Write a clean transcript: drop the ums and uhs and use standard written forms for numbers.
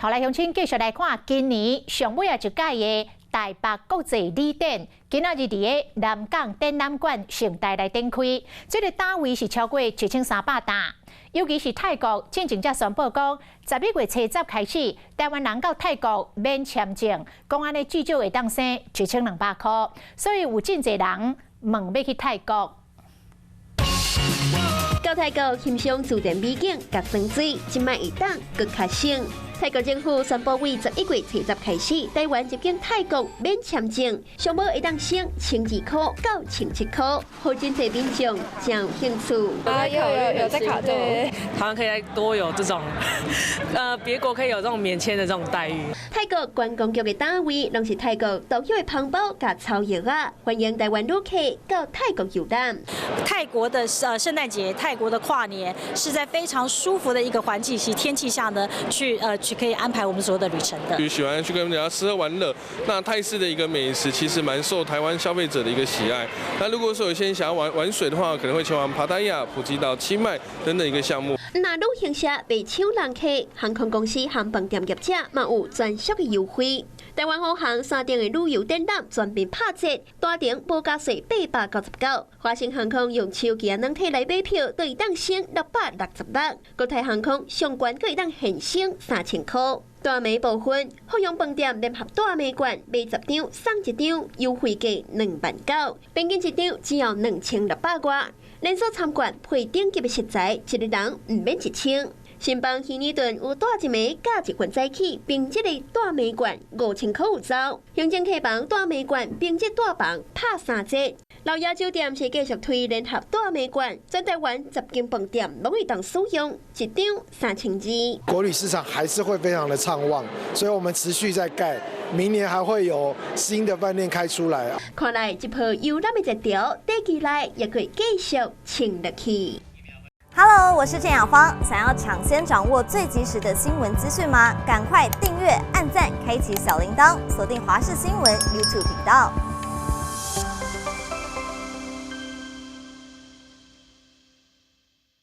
好來，鄉親繼續來看今年上尾仔一屆的台北國際旅展，今仔日佇个南港展覽館盛大來展開，這个攤位是超過1300檔。尤其是泰國，進前才宣布講，11月初十開始，台灣人到泰國免簽證，講按呢至少會當省1200箍，所以有真濟人問欲去泰國。到泰國欣賞自然美景佮山水，這擺會當閣較省。泰國政府宣布，為11月初十開始，台灣入境泰國免簽證，上無會當省1200箍到1700箍，予真濟民眾真有興趣。啊，有有有在考慮，台灣可以再多有這種，別國可以有這種免簽的這種待遇。泰國觀光局的單位攏是泰國獨有的香包佮草藥仔，歡迎台灣旅客到泰國遊覽。泰國的聖誕節、泰國的跨年，是在非常舒服的一個環境及天氣下呢，去可以安排我們所有的旅程的。喜歡去跟人家吃喝玩樂，那泰式的一個美食其實蠻受台灣消費者的一個喜愛。那如果說有些人想要玩玩水的話，可能會前往帕塔亞、普吉島、清邁等等一個項目。那旅行社袂搶人客，航空公司和飯店業者嘛有專屬的優惠。台灣虎航山頂的旅遊展覽全面拍折，單程無加稅899，華星航空用手機軟體來買票，都會當省666。國泰航空上懸閣會當現省3000箍。大暝部分，福榮飯店聯合大暝券買10張送一張，優惠價2.9萬，平均一張只要2600外。連鎖餐館配頂級的食材，一个人毋免1000。新邦希爾頓有帶一暝佮一份早起，平日的大暝券5000箍有找。行政客房大暝券平日帶房拍3折。老爺酒店是繼續推聯合大暝券，全台灣10間飯店攏會當使用，一張3200。國旅市場還是會非常的暢旺，所以我們持續在蓋，明年還會有新的飯店開出來。看來這波遊覽的熱潮，短期內也會繼續衝落去。 Hello，我是鄭雅芳。想要搶先掌握最及時的新聞資訊嗎？趕快訂閱、按讚、開啟小鈴鐺，鎖定華視新聞 YouTube 頻道。